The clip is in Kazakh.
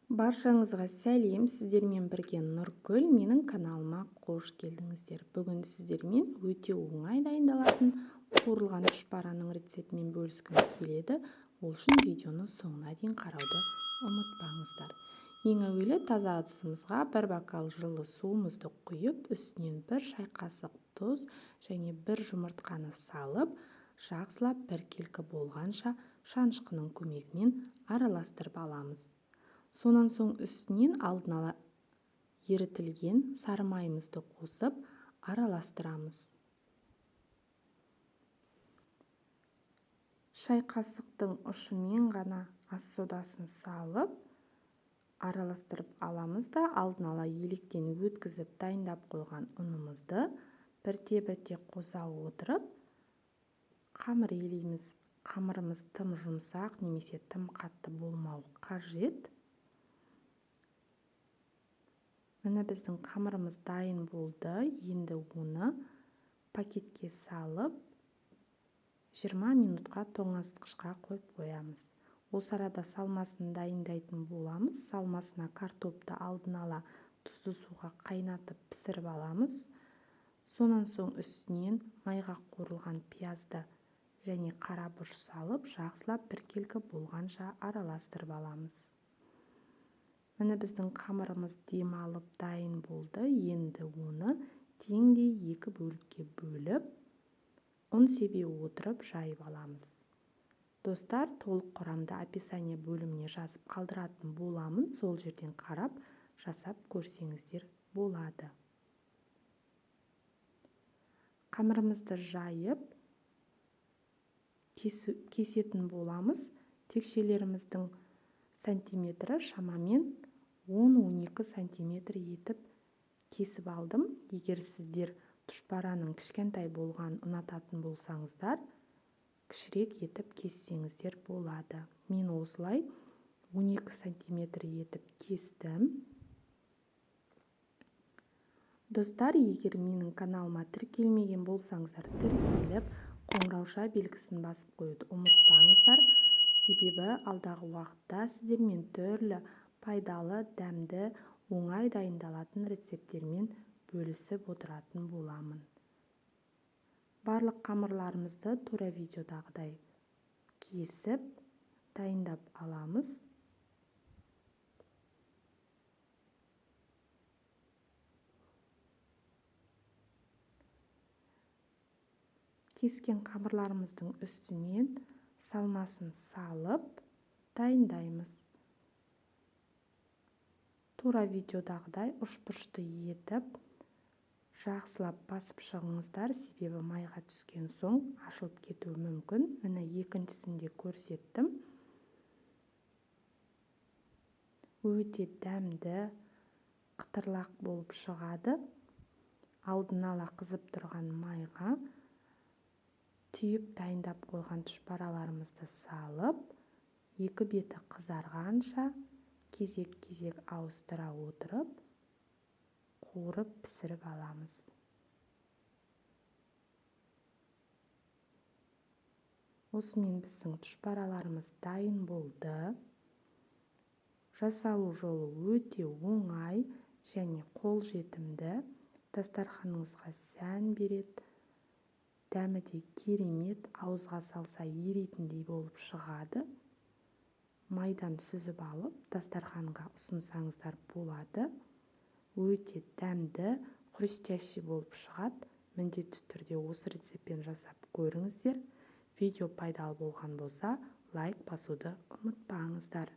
Баршаңызға сәлем, сіздермен бірге Нұргүл, менің каналыма қош келдіңіздер. Бүгін сіздермен өте оңай дайындалатын қуырылған тұшпараның рецептімен бөліскім келеді. Ол үшін видеоны соңына дейін қарауды ұмытпаңыздар. Ең әуелі таза ыдысымызға бір бокал жылы суымызды құйып, үстінен бір шай қасық тұз және бір жұмыртқаны салып, жақсылап біркелкі болғанша шанышқының көмегімен араластырып аламыз. Сонан соң үстінен алдын ала ерітілген сары майымызды қосып араластырамыз. Шай қасықтың ұшымен ғана ас содасын салып араластырып аламыз да, алдын ала електен өткізіп дайындап қойған ұнымызды бірте-бірте қоса отырып қамыр елейміз. Қамырымыз тым жұмсақ немесе тым қатты болмауы қажет. Міне біздің қамырымыз дайын болды. Енді оны пакетке салып 20 минутқа тоңазытқышқа қойып қоямыз. Осы арада салмасын дайындайтын боламыз. Салмасына картопты алдын ала тұзды суға қайнатып пісіріп аламыз. Сонан соң үстінен майға қуырылған пиязды және қара бұрыш салып, жақсылап біркелкі болғанша араластырып аламыз. Міне біздің қамырымыз демалып дайын болды. Енді оны теңдей екі бөлікке бөліп, ұн себе отырып жайып аламыз. Достар, толық құрамды описание бөліміне жазып қалдыратын боламын. Сол жерден қарап, жасап көрсеңіздер болады. Қамырымызды жайып, кесетін боламыз. Текшелеріміздің сантиметрі шамамен 10-12 сантиметр етіп кесіп алдым. Егер сіздер тұшпараның кішкентай болғанын ұнататын болсаңыздар, кішірек етіп кессеңіздер болады. Мен осылай 12 сантиметр етіп кестім. Достар, егер менің каналыма тіркелмеген болсаңыздар, тіркеліп, қоңырауша белгісін басып қоюды ұмытпаңыздар. Себебі алдағы уақытта сіздермен түрлі пайдалы, дәмді, оңай дайындалатын рецепттермен бөлісіп отыратын боламын. Барлық қамырларымызды тура видеодағыдай кесіп, дайындап аламыз. Кескен қамырларымыздың үстінен салмасын салып дайындаймыз. Тура видеодағыдай ұшбұрышты етіп жақсылап басып шығыңыздар, себебі майға түскен соң ашылып кетуі мүмкін. Міне екіншісінде көрсеттім. Өте дәмді, қытырлақ болып шығады. Алдын ала қызып тұрған майға түйіп дайындап қойған тұшпараларымызды салып, екі беті қызарғанша кезек-кезек ауыстыра отырып, қуырып пісіріп аламыз. Осымен біздің тұшпараларымыз дайын болды. Жасалу жолы өте оңай және қолжетімді. Дастарханыңызға сән береді. Дәмі де керемет, ауызға салса еритіндей болып шығады. Майдан сүзіп алып, дастарханға ұсынсаңыздар болады. Өте дәмді, хрустящий болып шығады. Міндетті түрде осы рецептпен жасап көріңіздер. Видео пайдалы болған болса, лайк басуды ұмытпаңыздар.